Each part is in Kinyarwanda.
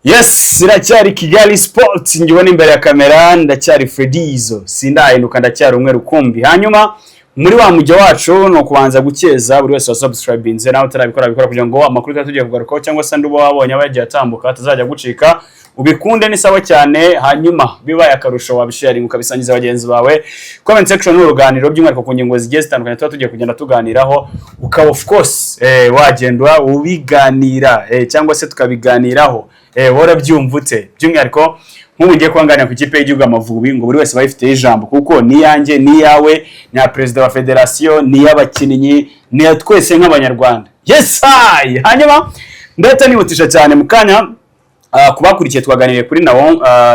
Yes, iracyari Kigali Sport. Njyewe imbere ya kamera ndacyari Fredizo, sindahinduka, ndacyari umwe rukumbi. Hanyuma muri wa mujyo wacu ni ukubanza gukeza buri wese wa subscribinze, nawe utarabikora bikora kugira ngo amakuru tuba tugiye kugarukaho cyangwa se andi uba wabonye aba yagiye atambuka atazajya gucika. Ubikunde, ni sawa cyane. Hanyuma bibaye akarusho wabisharinga, ukabisangiza bagenzi bawe. Comment section ni uruganiriro, by'umwihariko ku ngingo zigiye zitandukanye tuba tugiye kugenda tuganiraho, ukaba of course wagenda ubiganira cyangwa se tukabiganiraho. Warabyumva ute? By'umwihariko nk'ubu ngiye kubanganira ku ikipe y'igihugu Amavubi, ngo buri wese aba ayifiteho ijambo, kuko ni iyanjye, ni iyawe, ni iya perezida wa federasiyo, ni iy'abakinnyi, ni iya twese nk'Abanyarwanda. Yes I! Hanyuma ndahita nihutisha cyane mu kanya. Ku bakurikiye, twaganiriye kuri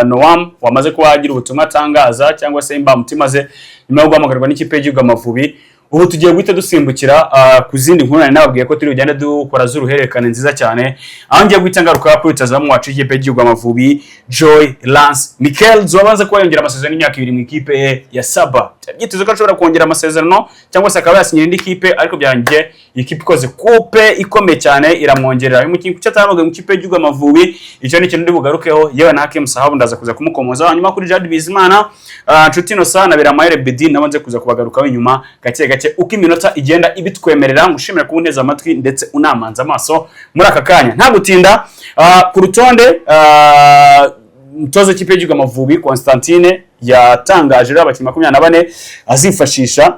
Noam wamaze kuba agira ubutumwa atangaza cyangwa se imbamutima ze nyuma yo guhamagarwa n'ikipe y'igihugu Amavubi. Ubu tugiye guhita dusimbukira ku zindi nkuru nari nababwiye ko turi bugende dukora z'uruhererekane nziza cyane, aho ngiye guhita ngaruka kuri rutazamu wacu w'ikipe y'igihugu Amavubi, Joy Lance Mickels, wabanza kuba yongera amasezerano y'imyaka 2 mu ikipe ye ya Saba. Byitezwe ko ashobora kongera amasezerano cyangwa se akaba yasinyira indi kipe, ariko byarangiye iyi kipe ikoze coupe ikomeye cyane, iramwongerera. Uyu mukinnyi kuki atahamagaye mu ikipe y'igihugu Amavubi? Icyo ni ikintu ndi bugarukeho, yewe na Hakim Sahabu ndaza kuza kumukomoza. Hanyuma kuri Jad Bizimana, Nshuti Innocent na Beramayere Bedi nabo nze kuza kubagarukaho inyuma gake gake uko iminota igenda ibitwemerera. Ngushimira kuba unteze amatwi ndetse unamanza amaso muri aka kanya. Nta gutinda, ku rutonde, umutoza w'ikipe y'igihugu Amavubi Constantine yatangaje rero abakinnyi 24 azifashisha.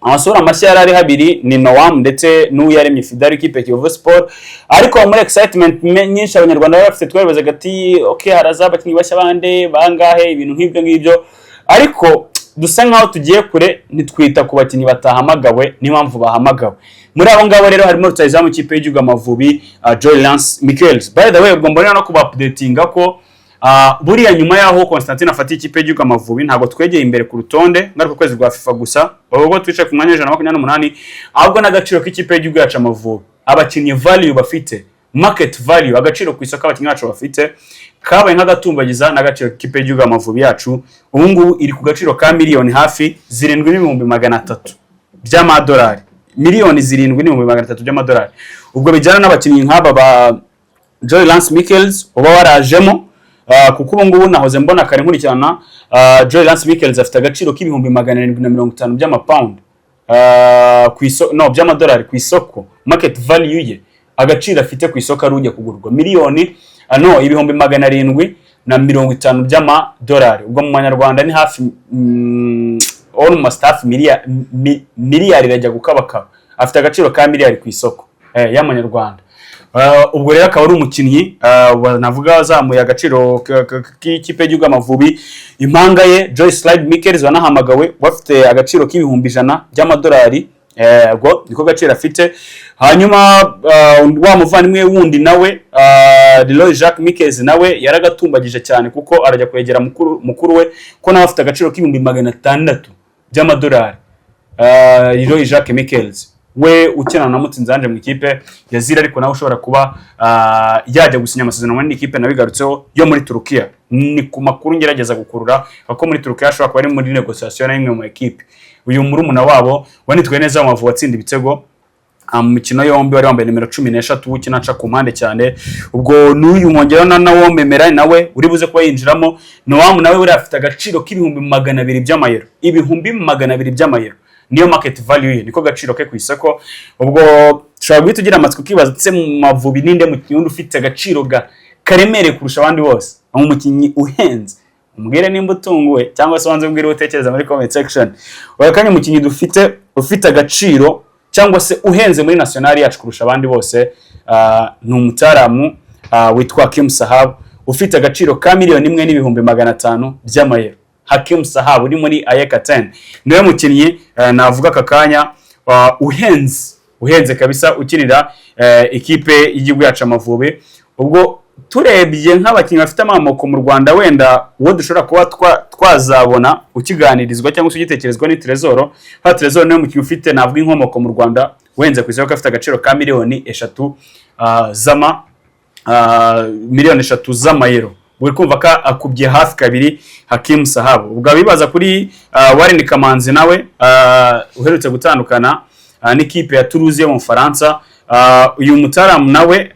Amasura mashya yari ari habiri ni Noam ndetse n'Uwiyaremye Fidel, ikipe ya Kiyovu Sport. Ariko muri excitement nyinshi Abanyarwanda bari bafite, twabibazaga ati: "Okay, haraza abakinnyi bashya bande, bangahe?" Ibintu nk'ibyo ngibyo. Ariko dusa nkaho tugiye kure, ntitwita ku bakinnyi batahamagawe n'impamvu bahamagawe. Muri abo ngabo rero harimo rutahizamu ikipe y'igihugu Amavubi, Joy Lance Mickels. By the way, ubwo mbonera no kuba updatinga ko buriya nyuma y'aho Constantine afatiye ikipe y'igihugu Amavubi, ntabwo twegeye imbere ku rutonde ngaruka kwezi rwa FIFA gusa, ubwo twicaye ku mwanya wa 128, ahubwo n'agaciro k'ikipe y'igihugu yacu Amavubi, abakinnyi value bafite, market value, agaciro ku isoko abakinnyi bacu bafite, kabaye nk'agatumbagiza n'agaciro k'ikipe y'igihugu Amavubi yacu. Ubu ngubu iri ku gaciro ka miliyoni hafi 7,300,000 by'amadolari, miliyoni 7,300,000 by'amadolari. Ubwo bijyana n'abakinnyi nk'aba ba Joy Lance Mickels uba warajemo, kuko ubu ngubu nahoze mbona kare nkurikirana, Joy Lance Mickels afite agaciro k'750,000 by'amapawundi ku isoko, no by'amadolari ku isoko. Market value ye, agaciro afite ku isoko, ari ujya kugurwa miliyoni, no 750,000 by'amadolari. Ubwo mu manyarwanda ni hafi almost hafi miliyari irajya gukabakaba. Afite agaciro ka miliyari ku isoko y'amanyarwanda. Ubwo rero akaba ari umukinnyi navuga wazamuye agaciro k'ikipe y'igihugu Amavubi. Impanga ye Joy Slide Mickels wanahamagawe, bafite agaciro k'100,000 by'amadolari, ubwo niko gaciro afite. Hanyuma wa muvandimwe wundi nawe, Leroy Jacques Mickels, nawe yaragatumbagije cyane kuko arajya kwegera mukuru, mukuru we, ko nawe afite agaciro k'600,000 by'amadolari. Leroy Jacques Mickels we ukina na Mutsinzi Ange mu ikipe ya Zira, ariko nawe ushobora kuba yajya gusinya amasezerano muri ikipe nabigarutseho yo muri Turukiya. Ni ku makuru ngerageza gukurura ko muri Turukiya ashobora kuba ari muri négociation na imwe mu ekipe. Uyu murumuna wabo wanitwaye neza mu Mavubi, watsinda ibitego mu mikino yombi, wari wambaye nimero 13, ukina aca ku mpande cyane. Ubwo n'uyu mwongeraho na Nawo Memerani nawe uri buze kuba yinjiramo. Noam nawe buriya afite agaciro k'200,000 by'amayero, 200,000 by'amayero niyo market value ye, niko gaciro ke ku isoko. Ubwo ushobora guhita ugira amatsiko ukibaza ndetse mu Mavubi ninde mukinnyi wundi ufite agaciro ga karemereye kurusha abandi bose, umukinnyi uhenze? Umbwire nimba utunguwe cyangwa se ubanze umbwire uwo utekereza muri comment section. Kanya umukinnyi dufite ufite agaciro cyangwa se uhenze muri nationale yacu kurusha abandi bose, ni umutaramu witwa Hakim Sahab, ufite agaciro ka 1,500,000 by'amayero. Hakim Sahab uri muri AEK 10 niwe mukinnyi navuga aka kanya uhenze, uhenze kabisa, ukinira ikipe y'igihugu yacu Amavubi. Ubwo turebye nk'abakinnyi bafite amamoko mu Rwanda, wenda uwo dushobora kuba twazabona ukiganirizwa cyangwa se ugitekerezwa ni Trezor. Nka Trezor niwe mukinnyi ufite navuga inkomoko mu Rwanda uhenze ku isoko, afite agaciro ka miliyoni 3 z'ama miliyoni 3 z'amayero. Uri kumva ko akubye hafi kabiri Hakim Sahab. Ubwo abibaza kuri Warren Kamanzi nawe uherutse gutandukana n'ikipe ya Toulouse yo mu Bufaransa. Uyu mutaramu nawe,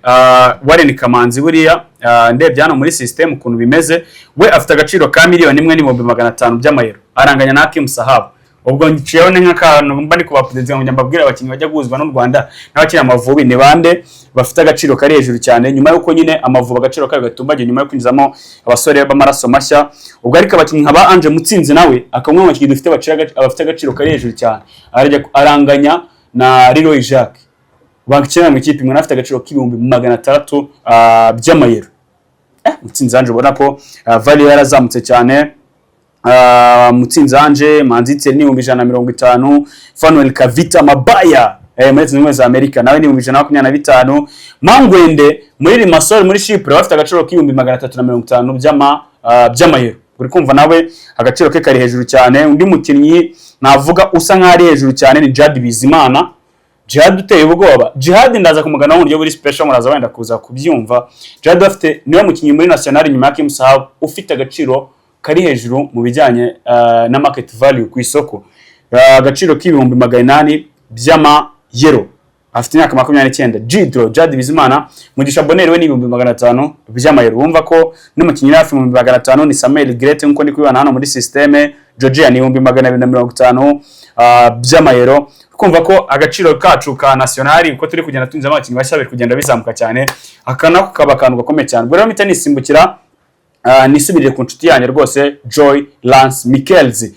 Warren Kamanzi, buriya ndebye hano muri system ukuntu bimeze, we afite agaciro ka 1,500,000 by'amayero, aranganya na Hakim Sahabo. Ubwo nciyeho ni nk'akantu mba ndi kubaperezida ngo mbabwire abakinnyi bajya guhuzwa n'u Rwanda n'abakina Amavubi ni bande bafite agaciro kari hejuru cyane, nyuma y'uko nyine Amavubi agaciro kayo gatumbagiye nyuma yo kwinjizamo abasore b'amaraso mashya. Ubwo ariko abakinnyi nka ba Ange Mutsinzi, nawe akaba umwe mu bakinnyi dufite bafite agaciro kari hejuru cyane, arajya aranganya na Leroy Jacques bakina mu ikipe imwe, afite agaciro k'600,000 by'amayero. Mutsinzi Ange ubona ko value yarazamutse cyane. Mutsinzi Ange, Manzi Thierry ni 150,000, Fanuel Kavita Mabaya muri Leta Zunze Ubumwe za Amerika nawe ni 125,000, Mangwende muri Limassol muri Chypre bafite agaciro k'350,000 by'amayero. Uri kumva nawe agaciro ke kari hejuru cyane. Undi mukinnyi navuga usa nkaho ari hejuru cyane ni Djihad Bizimana. Djihad uteye ubwoba. Djihad ndaza kumugana mu buryo buri special, muraza wenda kuza kubyumva. Djihad afite, niwe mukinnyi muri national nyuma ya Kim Sahab ufite agaciro kari hejuru mu bijyanye na market value ku isoko, agaciro k'800,000 by'amayero, afite imyaka 29. Jidro Djihad Bizimana. Mugisha Bonheur we ni 500,000 by'amayero. Wumva ko n'umukinnyi uri hafi 500,000 ni Samuel Grete, nkuko ndi kubibona hano muri système. Georgia ni 250,000 by'amayero. Kumva ko agaciro kacu ka national, uko turi kugenda tunzamo abakinnyi bashya, biri kugenda bizamuka cyane. Aka nako kaba akantu gakomeye cyane. Ubwo rero mpita nisimbukira, nisubirire ku nshuti yanjye rwose Joy Lance Mickels.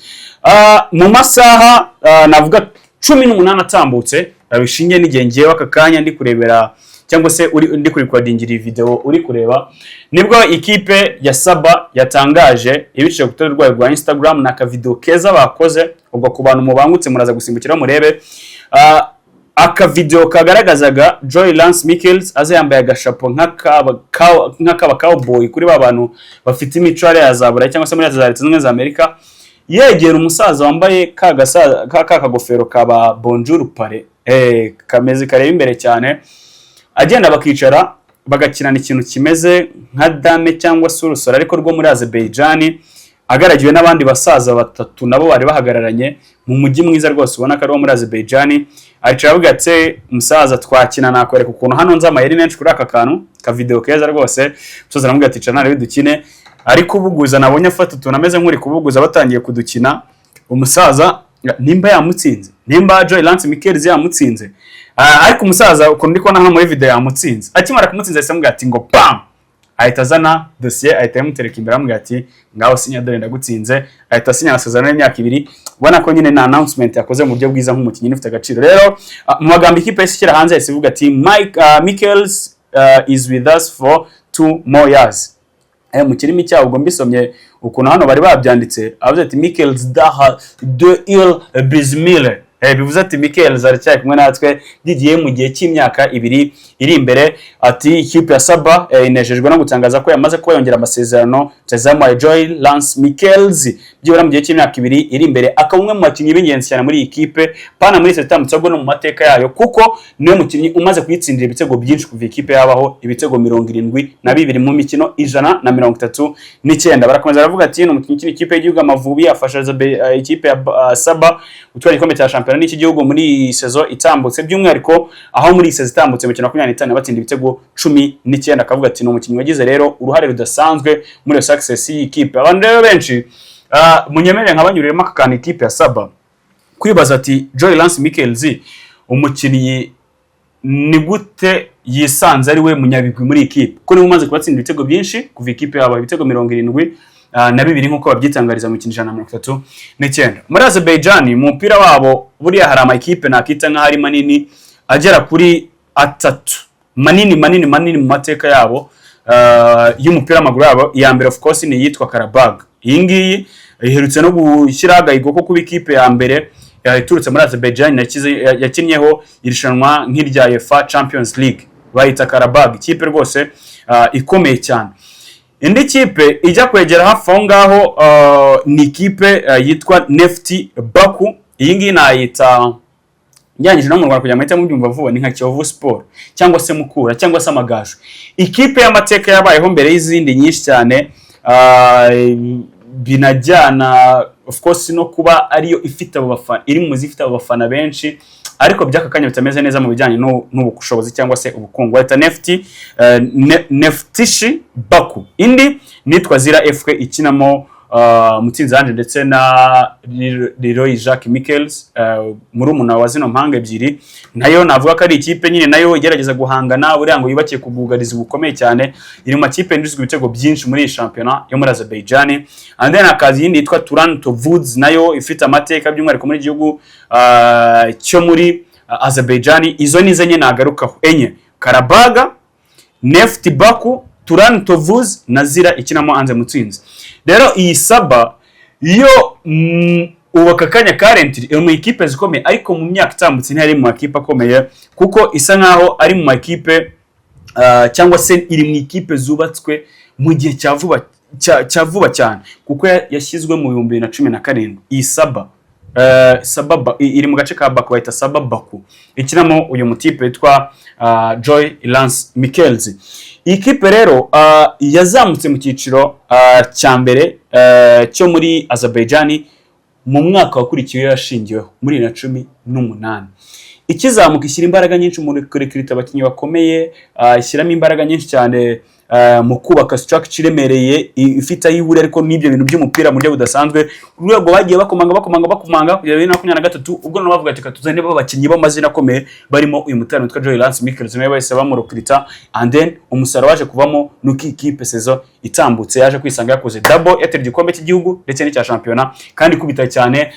Mu masaha navuga 18 atambutse, bishingiye n'igihe ngewe aka kanya ndi kurebera cyangwa se uri ndi kurikodingira iyi video uri kureba, nibwo ikipe ya Saba yatangaje ibiciro ku rutonde rwayo rwa Instagram. Ni akavideo keza bakoze. Ubwo ku bantu mubangutse muraza gusimbukira murebe akavideo kagaragazaga Joy Lance Mickels aza yambaye agashapo nk'akaba cowboy, kuri ba bantu bafite imico hariya za Burayi cyangwa se muri za Leta Zunze Ubumwe za Amerika, yegera umusaza wambaye ka kagofero kaba bonjour pare, kameze kareba imbere cyane, agenda bakicara bagakinana ikintu kimeze nka dame cyangwa se urusoro ariko rwo muri Azerbaijan, agaragiwe n'abandi basaza batatu nabo bari bahagararanye mu mujyi mwiza rwose ubona ko ari uwo muri Azerbaijan. Aricara avuga ati: "Umusaza, twakina, nakwereka ukuntu hano nzi amayeri menshi kuri aka kantu." Ka video keza rwose. Umusaza aramubwira ati: "Icara narebe dukine." Ari kubuguza, nabonye afata utuntu ameze nk'uri kubuguza, batangiye kudukina. Umusaza nimba yamutsinze, nimba Joy Lance Mickels yamutsinze, ariko umusaza ukuntu ndi kubona hano muri video yamutsinze. Akimara kumutsinza ahise amubwira ati ngo bam, ahita azana dosiye, ahita amutereka imbere, amubwira ati: "Ngaho sinya, dore ndagutsinze." Ahita asinya amasezerano y'imyaka 2. Ubona ko nyine na announcement yakoze mu buryo bwiza nk'umukinnyi ufite agaciro. Rero mu magambo ikipe yahise ishyira hanze, yahise ivuga ati: "Mike Mickels is with us for 2 more years." Mu kirimi cyabo, ubwo mbisomye ukuntu hano bari babyanditse, avuze ati "Mickels daha de il bizmile", bivuze ati Mickels aracyari kumwe natwe byigiye mu gihe cy'imyaka 2 iri imbere. Ati ikipe ya Saba inejejwe no gutangaza ko yamaze kuba yongera amasezerano rutahizamu Joy Lance Mickels byibura mu gihe cy'imyaka 2 iri imbere, akaba umwe mu bakinnyi b'ingenzi cyane muri iyi kipe, pana muri itambutse ahubwo no mu mateka yayo, kuko niwe mukinnyi umaze kuyitsindira ibitego byinshi kuva ikipe yabaho, ibitego 72 mu mikino 139. Barakomeza baravuga ati ni umukinnyi ukina ikipe y'igihugu Amavubi, afasha ikipe ya Saba gutwara igikombe cya shampiyona n'iki gihugu muri iyi saison itambutse, by'umwihariko aho muri iyi saison itambutse mu mikino 25 batsinda ibitego 19. Akavuga ati ni umukinnyi wagize rero uruhare rudasanzwe muri iyo success y'iyi kipe. Abantu rero benshi, munyemerere nkabanyuriremo aka kantu, ikipe ya Saba kwibaza ati Joy Lance Mickels, umukinnyi ni gute yisanze ari we munyabigwi muri iyi kipe, ko niwe umaze kubatsinda ibitego byinshi kuva ikipe yabo, ibitego 72 nk'uko babyitangariza mu mikino 139. Muri Azerbaijan mu mupira wabo buriya hari amakipe nakita nk'aho ari manini agera kuri atatu, manini manini manini mu mateka yabo y'umupira w'amaguru yabo. Iya mbere of course ni iyitwa Qarabag. Iyi ngiyi iherutse no gushyiraho agahigo ko kuba ikipe ya mbere iturutse muri Azerbaijan yakinnyeho irushanwa nk'irya UEFA Champions League. Bayita Qarabag, ikipe rwose ikomeye cyane. Indi kipe ijya kwegera hafi aho ngaho ni ikipe yitwa Nefti Baku. Iyi ngiyi nayita, njyanyije no mu Rwanda kugira ngo muhite mubyumva vuba, ni nka Kiyovu Sport cyangwa se Mukura cyangwa se Amagaju, ikipe y'amateka yabayeho mbere y'izindi nyinshi cyane, binajyana of course no kuba ariyo ifite abo bafana, iri mu zifite abo bafana benshi. ariko by'aka kanya bitameze neza mu bijyanye n'ubushobozi cyangwa se ubukungu, bahita Neftchi Baku. Indi nitwa Zira FK ikinamo Mutsinzi Ange ndetse na Leroy Jacques Michels, murumuna wa zino mpanga ebyiri. Nayo navuga ko ari ikipe nyine nayo igerageza guhangana, buriya ngo yubakiye ku bwugarizi bukomeye cyane, iri mu makipe yinjizwa ibitego byinshi muri iyi shampiyona yo muri Azerbaijan. And then hakaza iyindi yitwa Turan Tovuz, nayo ifite amateka by'umwihariko muri gihugu cyo muri Azerbaijan. Izo ni enye nagarukaho, enye: Qarabag, Neftchi Baku, Turan Tovuz na Zira ikinamo Ange Mutsinzi. Rero iyi Saba yo ubu aka kanya currently iri mu ikipe zikomeye, ariko mu myaka itambutse ntiyari mu makipe akomeye, kuko isa nkaho ari mu makipe cyangwa se iri mu ikipe zubatswe mu gihe cya vuba cyane, kuko yashyizwe mu 2017. Iyi Saba iri mu gace ka Baku, bahita Saba Baku, ikinamo uyu mutipe witwa Joy Lance Mickels. Iyi kipe rero yazamutse mu cyiciro cya mbere cyo muri Azerbaijan mu mwaka wakurikiyeho yashingiweho muri 2018. Ikizamuka ishyira imbaraga nyinshi mu kurecruita abakinnyi bakomeye, ishyiramo imbaraga nyinshi cyane mu kubaka structure iremereye, ifite aho ihuriye ariko n'ibyo bintu by'umupira mu buryo budasanzwe. Ku rwego bagiye bakomanga, bakomanga, bakomanga kugera 2023, ubwo noneho bavuga ati: "Reka tuzane abakinnyi b'amazina akomeye," barimo uyu mutara witwa Joy Lance Mickels, nawe bahise bamurecruita. And then umusaruro waje kuvamo nuko iyi kipe saison itambutse yaje kwisanga yakoze double, yatera igikombe cy'igihugu ndetse n'icya shampiyona, kandi ikubita cyane.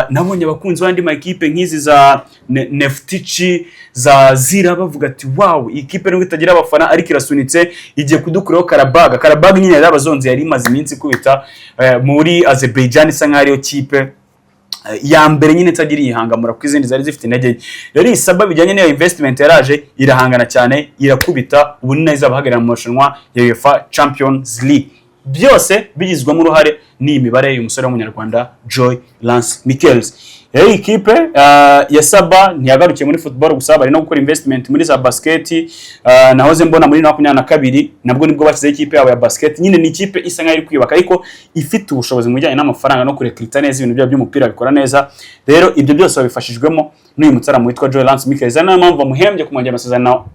Nabonye abakunzi b'andi makipe nk'izi za Neftchi, za Zira, bavuga ati: "Wow, iyi kipe nubwo itagira abafana ariko irasunitse, igiye kudukuraho Qarabag." Qarabag nyine yari abazonze, yari imaze iminsi ikubita muri Azerbaijan, isa nkaho ariyo kipe ya mbere nyine itagira iyihangamura, kuko izindi zari zifite intege nke. Rero iyi Saba, bijyanye n'iyo investment, yaraje irahangana cyane, irakubita. Ubu ni nayo izabahagararira mu marushanwa ya UEFA Champions League, byose bigizwemo uruhare n'iyi mibare y'uyu musore w'Umunyarwanda Joy Lance Mickels. Rero iyi kipe ya Saba ntiyagarukiye muri football gusa, bari no gukora investment muri za basket. Nahoze mbona muri 22 nabwo nibwo bashyizeho ikipe yabo ya basket. Nyine ni ikipe isa nkaho iri kwiyubaka, ariko ifite ubushobozi mu bijyanye n'amafaranga no kurecruita neza, ibintu byabo by'umupira bikora neza. Rero ibyo byose babifashijwemo n'uyu mutsaramu witwa Joy Lance Mickels, ari nayo mpamvu bamuhembye kumwongera amasezerano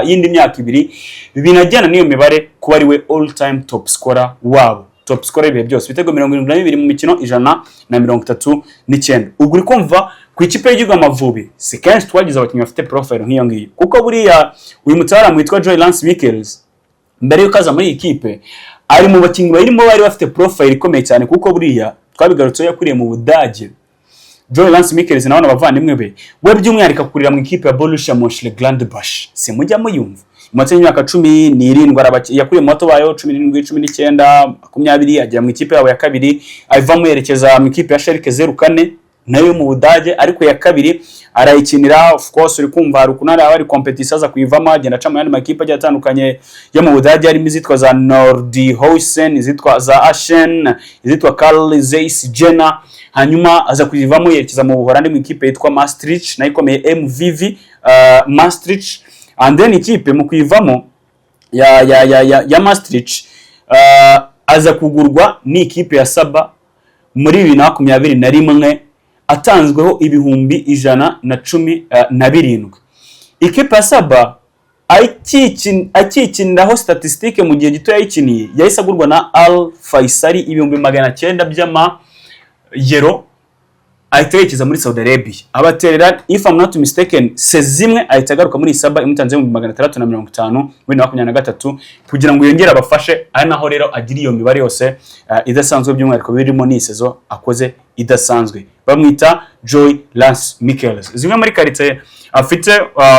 y'indi myaka 2, binajyana n'iyo mibare kuba ari we all time top scorer wabo, top scorer ibihe byose, ibitego 72 mu mikino 139. Ubwo uri kumva ku ikipe y'igihugu Amavubi si kenshi twagize abakinnyi bafite profile nk'iyo ngiyo, kuko buriya uyu mutaramu witwa Joy Lance Mickels, mbere y'uko aza muri iyi kipe, ari mu bakinnyi bayirimo bari bafite profile ikomeye cyane, kuko buriya twabigarutseho yakuriye mu Budage. Joy Lance Mickels nawe abavandimwe be, we by'umwihariko akurira mu ikipe ya Borussia Mönchengladbach, simujya muyumva? Mu y'imyaka 17 yakuriye mu bato bayo, 17, 19, 20, agera mu ikipe yabo ya kabiri, avamo yerekeza mu ikipe ya Schalke 04 nayo mu Budage, ariko ya kabiri arayikinira. Of course uri kumva hari ukuntu hari competition, aza kuyivamo agenda aca mu yandi makipe agiye atandukanye yo mu Budage, harimo izitwa za Nordhausen, izitwa za Aachen, izitwa Carl Zeiss Jena. Hanyuma aza kuyivamo yerekeza mu Buholandi mu ikipe yitwa Maastricht nayo ikomeye, MVV Maastricht. And then ikipe mu kuyivamo ya Maastricht, aza kugurwa n'ikipe ya Saba muri 2021, atanzweho 117,000. Ikipe ya Saba akikiniraho statistique mu gihe gito yayikiniye, yahise agurwa na Al Faisal 900,000 by'amayero, ahita yerekeza muri Saudi Arabia abaterera, if I'm not mistaken, saison imwe, ahita agaruka muri Saba imutanze 650,000 muri 2023 kugira ngo yongere abafashe. Ari naho rero agira iyo mibare yose idasanzwe, by'umwihariko birimo n'iyi saison akoze idasanzwe. Bamwita Joy Lance Mickels. Zimwe muri qualité afite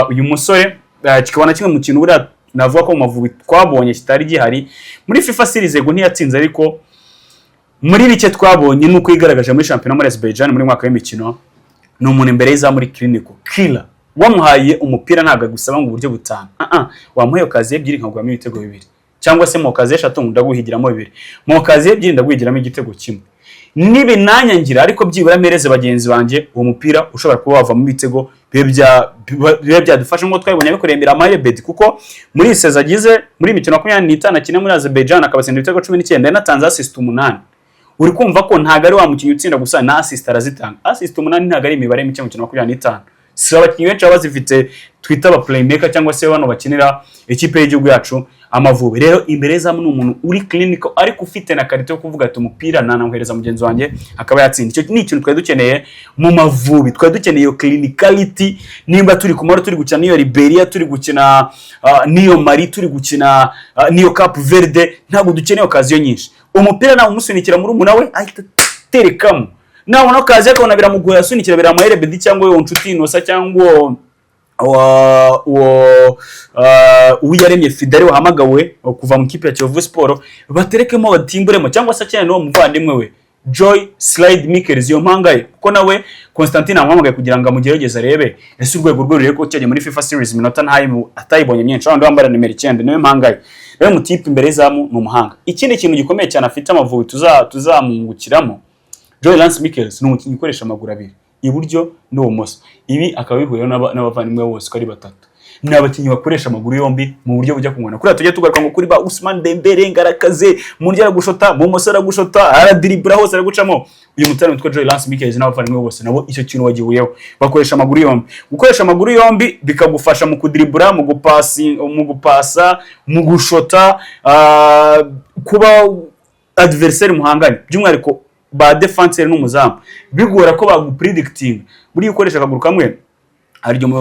uyu musore, kikaba na kimwe mu kintu buriya navuga ko mu Mavubi twabonye kitari gihari muri FIFA series. Yego ntiyatsinze, ariko muri bike twabonye nuko yigaragaje muri shampiyona muri Azerbaijan muri mwaka w'imikino, ni umuntu imbere y'izamu muri clinical killer. Wamuhaye umupira ntabwo agusaba ngo uburyo butanu, wamuhaye occasion ebyiri nkaguhamo ibitego bibiri, cyangwa se mu occasion eshatu ndaguhigiramo bibiri, mu occasion ebyiri ndaguhigiramo igitego kimwe, nibinanyangira ariko byibura mpereze bagenzi banjye uwo mupira ushobora kuba wavamo ibitego, bibe byadufasha nk'uko twabibonye abikoreye Miramare Bedi. Kuko muri iyi saison agize, muri iyi mikino 25 akina muri Azerbaijan, akabatsinda ibitego 19, yanatanze assist 8. Uri kumva ko ntabwo ari wa mukinnyi utsinda gusa, na assist arazitanga. Assist 8 ntabwo ari imibare mike mu mikino 25. Si abakinnyi benshi baba bazifite twita aba playmaker cyangwa se bano bakinira ikipe y'igihugu yacu Amavubi. Rero imbere y'izamu ni umuntu uri clinical, ariko ufite na qualité yo kuvuga ati umupira nanawuhereza mugenzi wanjye akaba yatsinda. Icyo ni ikintu twari dukeneye mu Mavubi, twari dukeneye iyo clinicality. Nimba turi ku mahoro, turi gukina n'iyo Liberia, turi gukina n'iyo Mali, turi gukina n'iyo Cape Verde, ntabwo dukeneye occasion nyinshi. Umupira nawe umusunikira muri umuna we ahita terekamo, nabona occasion akabona biramugoye, asunikira biramuhere Bedi cyangwa uwo Nshuti Inosa cyangwa uwo Uwiyaremye Fidele wahamagawe kuva mu ikipe ya Kiyovu Sport, baterekemo batimburemo, cyangwa se akeneye n'uwo muvandimwe we Joy Slide Mickels, iyo mpanga ye, kuko nawe Constantine amuhamagaye kugira ngo amugerageze arebe ese urwego rwe ruri ko cyajya muri FIFA Series iminota ntayimu atayibonye myinshi. Wandi wambara nimero 9 niwe mpanga ye. Rero mutipe imbere y'izamu ni umuhanga. Ikindi kintu gikomeye cyane afite Amavubi tuzamwungukiramo, Joy Lance Mickels ni umukinnyi ukoresha amaguru abiri, iburyo n'ibumoso. Ibi akaba bihuriyeho n'abavandimwe bose uko ari batatu, ni abakinnyi bakoresha amaguru yombi mu buryo bujya kungana. Kuriya tujya tugaruka ngo kuri ba Ousmane Dembele, ngarakaze mu ndyo aragushota, mu moso aragushota, aradiribura hose aragucamo. Uyu mutara witwa Joy Lance Mickels n'abavandimwe bose nabo icyo kintu bagihuriyeho, bakoresha amaguru yombi. Gukoresha amaguru yombi bikagufasha mu kudiribura, mu gupasi, mu gupasa, mu gushota, kuba adversaire muhanganye, by'umwihariko ba défenseur n'umuzamu, bigora ko bagupredicting. Buriya ukoresha akaguru kamwe, hari igihe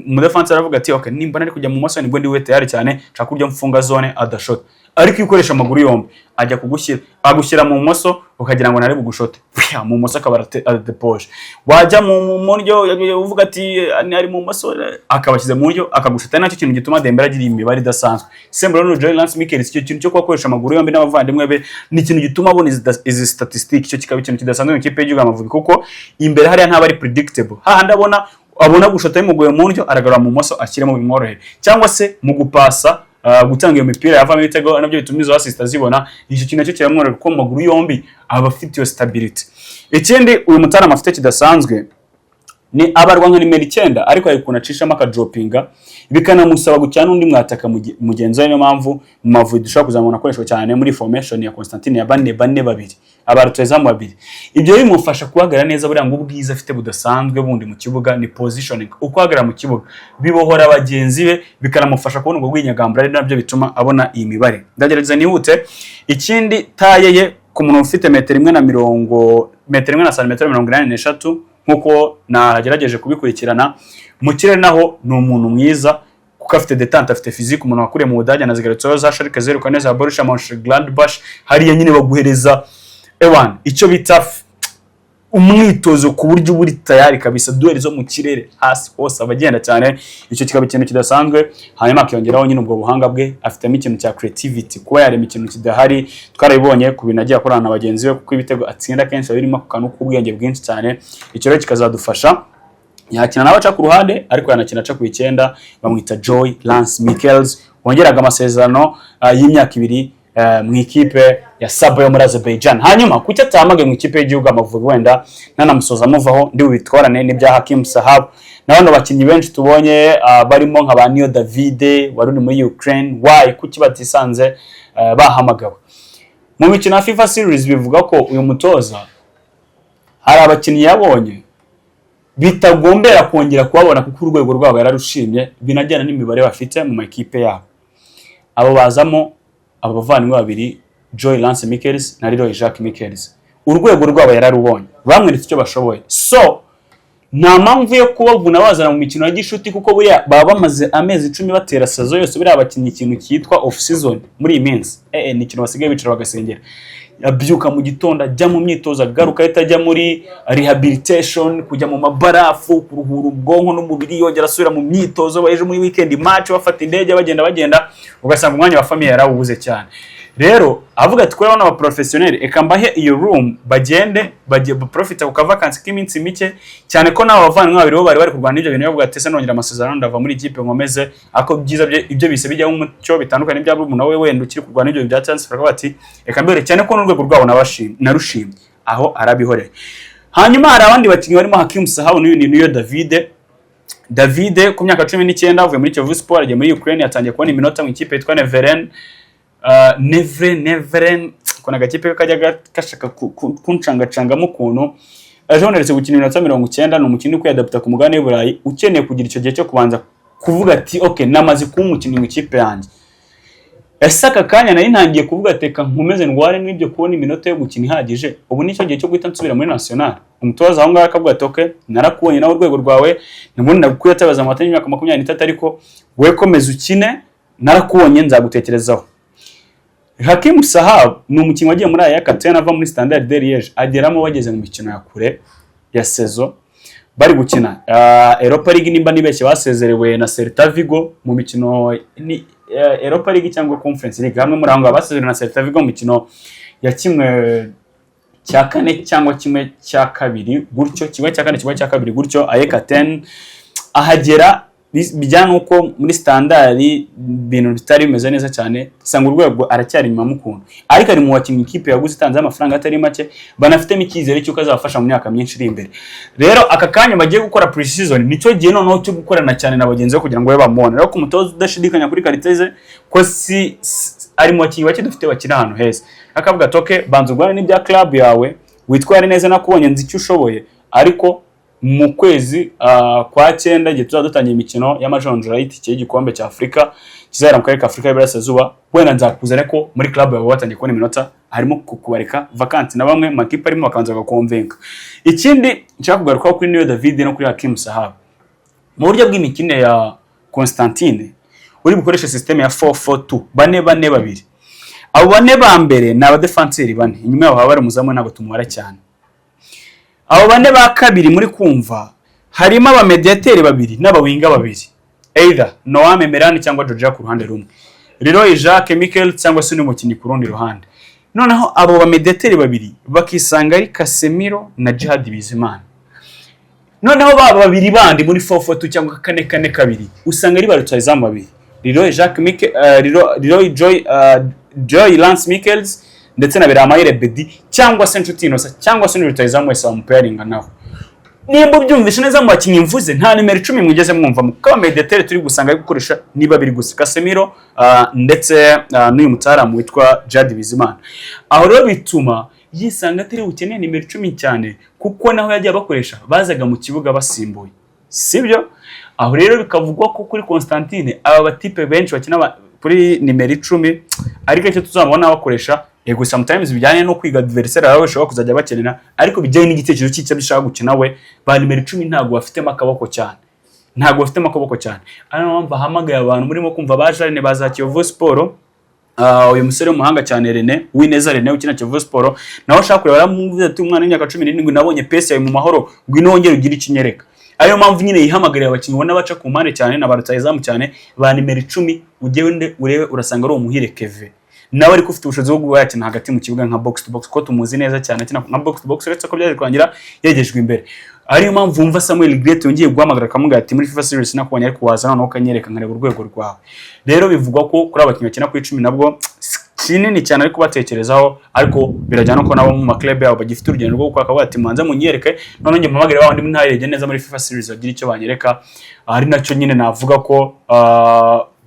umudéfenseur aravuga ati okay, nimba nari kujya mu moso nibwo ndiwe tayari cyane, nshaka uburyo mfunga zone adashota. Ariko iyo ukoresha amaguru yombi, ajya kugushyira, agushyira mu moso ukagira ngo nari bugushote. Pya, mu moso akaba aradepoje. Wajya mu ndyo uvuga ati ari mu moso, akaba ashyize mu ndyo akagushota. Ari nacyo kintu gituma Dembele agira imibare idasanzwe. Sembro no Joy Lance Mickels, icyo kintu cyo kuba akoresha amaguru yombi n'abavandimwe be ni ikintu gituma abona izi statistique. Icyo kikaba ikintu kidasanzwe mu ikipe y'igihugu Amavubi, kuko imbere hariya ntaba ari predictable, hahandi abona gushota bimugoye mu ndyo, aragarura mu moso ashyiremo bimworohere, cyangwa se mu gupasa, gutanga iyo mipira yavamo ibitego, nabyo bituma izo assist azibona. Icyo kintu nacyo kiramworohera kuko mu maguru yombi aba afite iyo stability. Ikindi uyu mutarama afite kidasanzwe ni abarwa nka nimero 9, ariko hari ukuntu acishamo akadropinga, bikanamusaba gukina n'undi mwataka mugenzi we. Niyo mpamvu mu Mavubi dushobora kuzamubona akoreshwa cyane muri formation ya Constantine ya 4-4-2, aba rutahizamu babiri. Ibyo bimufasha guhagarara neza. Buriya ngo ubwiza afite budasanzwe bundi mu kibuga ni positioning, uko ahagarara mu kibuga bibohora bagenzi be, bikanamufasha kubona ubwo bwinyagambura, ari nabyo bituma abona iyi mibare. Ndagerageza nihute. Ikindi, taille ye ku muntu ufite metero imwe na mirongo, metero imwe na santimetero 83, nk'uko nagerageje kubikurikirana. Mu kirere naho ni umuntu mwiza kuko afite détente, afite physique. Umuntu wakuriye mu Budage, anazigarutseho za Schalke 04, za Borussia Mönchengladbach, hariya nyine baguhereza ewan icyo bita umwitozo ku buryo uba uri tayari kabisa. Duel zo mu kirere, hasi hose abagenda cyane, icyo kikaba ikintu kidasanzwe. Hanyuma akiyongeraho nyine ubwo buhanga bwe, afitemo ikintu cya creativity, kuba yarema ikintu kidahari. Twarabibonye ku bintu agiye akorana na bagenzi be, kuko ibitego atsinda kenshi biba birimo ako kantu k'ubwenge bwinshi cyane. Icyo rero kikazadufasha. Yakina nawe aca ku ruhande, ariko yanakina aca ku 9. Bamwita Joy Lance Mickels, wongeraga amasezerano y'imyaka 2 mu ikipe ya Saba yo muri Azerbaijan. Hanyuma kuki atahamagaye mu ikipe y'igihugu Amavubi? Wenda nanamusoza amuvaho, ndi bubitwarane n'ibya Hakim Sahab na bano bakinnyi benshi tubonye, barimo nka ba Niyo Davide wari uri muri Ukraine. Why? Kuki batisanze bahamagawe mu mikino ya FIFA Series? Bivuga ko uyu mutoza hari abakinnyi yabonye bitagombera kongera kubabona, kuko urwego rwabo yararushimye, binajyana n'imibare bafite mu makipe yabo. Abo bazamo abo bavandimwe babiri, Joy Lance Mickels na Leroy Jacques Mickels. Urwego rwabo yararubonye, bamweretse icyo bashoboye, so nta mpamvu yo kubavuna bazana mu mikino ya gishuti, kuko buriya baba bamaze amezi 10 batera saison yose. Buriya abakinnyi ikintu cyitwa off season muri iyi minsi ni ikintu basigaye bicara bagasengera. Abyuka mu gitondo ajya mu myitozo, agaruka ahita ajya muri rehabilitation, kujya mu mabarafu kuruhura ubwonko n'umubiri, yongera asubira mu myitozo. Ejo muri weekend match, bafata indege bagenda bagenda, ugasanga umwanya wa famille yarawubuze cyane. Rero avuga ati kubera bano ba professionnel, eka mbahe iyo room bagende bajye profita ku kavakansi k'iminsi mike cyane, ko n'abo bavandimwe babiri bo bari bari kurwana n'ibyo bintu. Bavuga ati ese nongera amasezerano ndava muri ikipe nkomeze? Ariko byiza bye ibyo bise bijyaho umucyo bitandukanye n'ibya umuntu we wenda ukiri kurwana n'ibyo bya transfer, akavuga ati reka mbere cyane ko n'urwego rwabo nabashimye narushimye, aho arabihoreye. Hanyuma hari abandi bakinnyi barimo Hakim Sahabo n'uyu ni Niyo Davide. Davide ku myaka 19 avuye muri Kiyovu Sport agiye muri Ukraine, yatangiye kubona iminota mu ikipe yitwa Neveren, Nevren, ukuntu agakipe kajya gashaka kuncangacangamo ukuntu. Ejo bundi aherutse gukina iminota 90. Ni umukinnyi uri kwiyadapta ku mugabane w'i Burayi, ukeneye kugira icyo gihe cyo kubanza kuvuga ati: "Ok, namaze kuba umukinnyi mu ikipe yanjye. Ese aka kanya nari ntangiye kuvuga ati reka nkomeze ndware n'ibyo kubona iminota yo gukina ihagije, ubu nicyo gihe cyo guhita nsubira muri national?" Umutoza aho ngaho akavuga ati: "Ok, narakubonye nawe urwego rwawe, nubundi nakwiyatabaza amata y'imyaka 23, ariko we komeza ukine, narakubonye, nzagutekerezaho." Hakim Sahab ni umukinnyi wagiye muri AEK Athens ava muri Standard de Liège, ageramo bageze mu mikino ya kure ya saison, bari gukina Europa League. Nimba nibeshye, basezerewe na Celta Vigo mu mikino ni Europa League cyangwa Conference League, hamwe muri aho ngaho basezerewe na Celta Vigo mu mikino ya 1/4 cyangwa 1/2 gutyo, 1/4, 1/2 gutyo. AEK Athens ahagera bijyana n'uko muri Standard ibintu bitari bimeze neza cyane, usanga urwego aracyari inyuma mu kuntu, ariko ari mu bakinnyi ikipe yaguze itanzeho amafaranga atari make, banafitemo icyizere cy'uko azabafasha mu myaka myinshi iri imbere. Rero aka kanya bagiye gukora pre-season, nicyo gihe noneho cyo gukorana cyane na bagenzi be kugira ngo babe bamubone. Rero ku mutoza udashidikanya kuri qualité ze, ko si ari mu bakinnyi bake dufite bakina ahantu heza, akavuga ati: "Ok, banza urwane n'ibya club yawe, witware neza, nakubonye, nzi icyo ushoboye, ariko mu kwezi kwa cyenda, igihe tuzaba dutangiye imikino y'amajonjora y'itike y'igikombe cya Afurika kizabera mu karere ka Afurika y'Iburasirazuba, wenda nzakuzana ko muri club yawe watangiye kubona iminota." Harimo kubareka vakansi na bamwe mu makipe arimo bakabanza bagakonvenka. Ikindi nshaka kugarukaho kuri Niyo David no kuri Hakim Sahab, mu buryo bw'imikinire ya Constantine, uri bukoreshe système ya 4-4-2, 4-4-2. Abo bane ba mbere ni abadefanseri bane, inyuma yabo haba hari umuzamu, ntabwo tumubara cyane. Abo bane ba kabiri muri kumva harimo abamediateri babiri n'abawinger babiri, either Noam Emeran cyangwa Georgia ku ruhande rumwe, Leroy Jacques Michel cyangwa se undi mukinnyi ku rundi ruhande. Noneho abo bamediateri babiri bakisanga ari Casemiro na Djihad Bizimana. Noneho ba babiri bandi muri 4-4-2 cyangwa 4-4-2 usanga ari ba rutahizamu babiri, Leroy Jacques Michel, Leroy Joy Lance Michels ndetse na Biramahire Bedi cyangwa se Nshuti Innocent cyangwa se undi rutahizamu wese wamupairinga naho. Nimba ubyumvishe neza, mu bakinnyi mvuze nta nimero 10 mwigeze mwumva, kuko abamediateri turi gusanga ari gukoresha ni babiri gusa, Casemiro ndetse n'uyu mutaramu witwa Djihad Bizimana. Aho rero bituma yisanga atari bukeneye nimero 10 cyane, kuko naho yagiye abakoresha bazaga mu kibuga basimbuye, sibyo? Aho rero bikavugwa ko kuri Constantine aba batipe benshi bakina kuri nimero 10, ariko icyo tuzabona bakoresha, yego, sometimes bijyanye no kwiga adversaire yawe bashobora kuzajya bakenera, ariko bijyanye n'igitekerezo cy'icyo bishaka gukina we, ba nimero 10 ntabwo bafitemo akaboko cyane, ntabwo bafitemo akaboko cyane. Ari nayo mpamvu ahamagaye abantu murimo kumva ba Jarene baza Kiyovu Sport. Uyu musore w'umuhanga cyane Rene Uwineza, Rene ukina Kiyovu Sport, nawe ashaka kureba, aramuvuze ati: "Umwana w'imyaka 17, nabonye pace yawe mu Mahoro, ngwino wongere ugire ikinyereka." Ariyo mpamvu nyine yihamagarira abakinnyi ubona baca ku mpande cyane na ba rutahizamu cyane ba nimero 10. Ugende urebe, urasanga ari Umuhire Keve nawe, ariko ufite ubushobozi bwo kuba yakina hagati mu kibuga nka box to box, kuko tumuzi neza cyane akina nka box to box, uretse ko byaje kurangira yegejwe imbere. Ariyo mpamvu wumva Samuel Great yongeye guhamagara akamubwira ati: "Muri FIFA Series nakubonye, ariko waza noneho ukanyereka nkareba urwego rwawe." Rero bivugwa ko kuri abakinnyi bakina ku 10 nabwo kinini cyane ari kubatekerezaho, ariko birajyana ko nabo mu maklub yabo bagifite urugendo rwo gukora, akavuga ati: "Mubanze munyereke, noneho njye mpamagare babandi ntarebye neza muri FIFA Series bagire icyo banyereka." Ari nacyo nyine navuga ko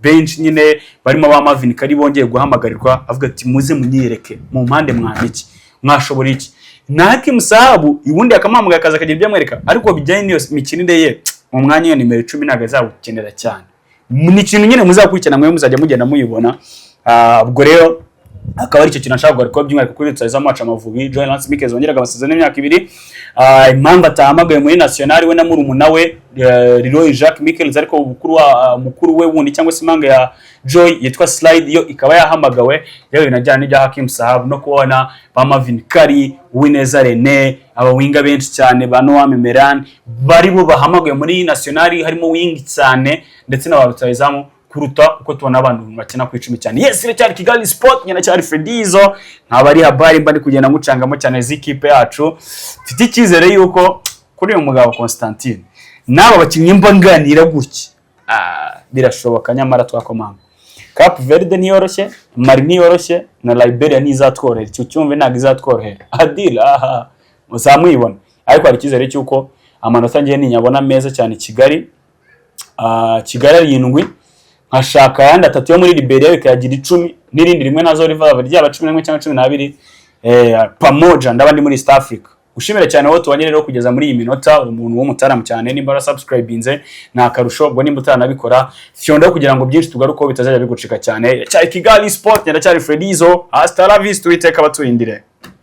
benshi nyine barimo ba Marvin Kari bongeye guhamagarirwa, avuga ati: "Muze munyereke mu mpande, mwamiki mwashobora iki?" Na Hakim Sahabu ubundi akamuhamagara akaza akagira ibyo amwereka, ariko bijyanye n'iyo mikinire ye mu mwanya wa nimero 10 ntabwo azawukenera cyane. Ni ikintu nyine muzakurikirana, mwe muzajya mugenda muyibona. Ubwo rero akaba aricyo kintu nashaka kugarukaho by'umwihariko kuri rutahizamu wacu Amavubi, Joy Lance Mickels, wongeraga amasezerano y'imyaka 2. Impamvu atahamagaye muri national we na murumuna we Leroy Jacques Mickels, ariko mukuru we wundi cyangwa se impanga ya Joy yitwa Slide yo ikaba yahamagawe, yewe binajyana n'ibya Hakim Sahab no kubona ba Marvin Kari, Uwineza Rene, abawinger benshi cyane ba Noam Meran bari bo bahamagaye muri national, harimo wing cyane ndetse na ba rutahizamu kuruta uko tubona abantu bakina ku 10 cyane. Yes, iracyari Kigali Sport, nyina cyari Fredizo, nkaba ari habari mba ndi kugenda ngucangamo cyane z'ikipe yacu. Mfite icyizere yuko kuri uyu mugabo Constantine n'aba bakinnyi mba nganira gutya, birashoboka nyamara twakomanga. Cape Verde ntiyoroshye, Mali ntiyoroshye, na Liberia ntizatworohera. Icyo cyumve, ntabwo izatworohera. Adil aha muzamwibona, ariko hari icyizere cy'uko amanota ngiye ninyabona meza cyane Kigali, Kigali 7, nkashaka ayandi atatu yo muri Liberia bikayagira 10, n'irindi rimwe nazo rivava ryaba 11 cyangwa 12, pamoja ndaba ndi muri East Africa. Ushimire cyane wowe tubanye rero kugeza muri iyi minota, uri umuntu w'umutaramu cyane. Nimba warasubscribinze ni akarusho, ubwo nimba utaranabikora fyonda kugira ngo byinshi tugarukaho bitazajya bigucika cyane. Cyari Kigali Sport, ndacyari Fredizo. Hasta la vista, Uwiteka abaturindire.